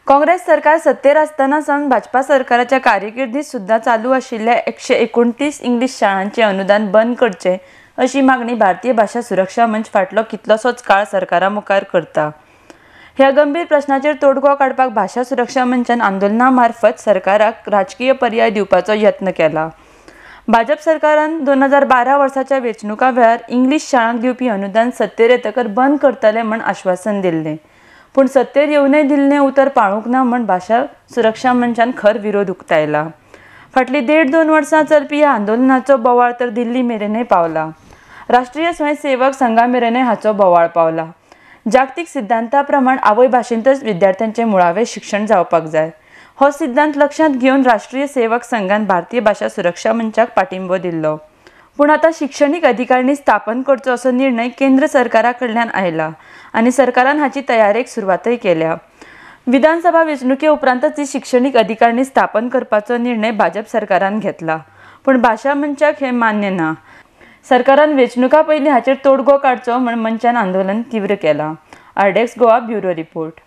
काँग्रेस सरकार सत्तेर आसतना सावन भाजपा सरकाराच्या कारकिर्दीत सुद्दां चालू आशिल्ल्या 129 इंग्लीश शाळांचें अनुदान बंद करचें अशी मागणी भारतीय भाशा सुरक्षा मंच फाटलो कितलोसोच काळ सरकारा मुखार करता. ह्या गंभीर प्रश्नाचेर तोडगो काडपाक भाशा सुरक्षा मंचान आंदोलना मार्फत सरकाराक राजकीय पर्याय दिवपाचो यत्न केला. भाजप सरकारान 2012 वर्साच्या वेंचणुकां वेळार इंग्लीश शाळांक दिवपी अनुदान सत्तेर येतकर बंद करतले म्हूण आश्वासन दिल्लें, पूण सत्तेर येवनय दिल्लें उतर पाळूंक ना म्हूण भाशा सुरक्षा मंचान खर विरोध उक्तायला. फाटलीं 1.5-2 वर्सां चलपी ह्या आंदोलनाचो बोवाळ तर दिल्ली मेरेनय पावला. राष्ट्रीय स्वयंसेवक संघा मेरेनय हाचो बोवाळ पावला. जागतीक सिद्धांता प्रमाण आवय भाशेंतच विद्यार्थ्यांचें मुळावें शिक्षण जावपाक जाय हो सिद्धांत लक्षांत घेवन राष्ट्रीय सेवक संघान भारतीय भाशा सुरक्षा मंचाक पाठिंबो दिल्लो. पूण आतां शिक्षणीक अधिकारिणी स्थापन करचो असो निर्णय केंद्र सरकारा कडल्यान आयला आनी सरकारान हाची तयारेक सुरवातय केल्या. विधानसभा वेंचणुके उपरांतच ही शिक्षणीक अधिकारिणी स्थापन करपाचो निर्णय भाजप सरकारान घेतला, पूण भाशा मंचाक हें मान्य ना. सरकारान वेंचणुका पयलीं हाचेर तोडगो काडचो म्हूण मंचान आंदोलन तीव्र केलां. RDX Goa bureau report.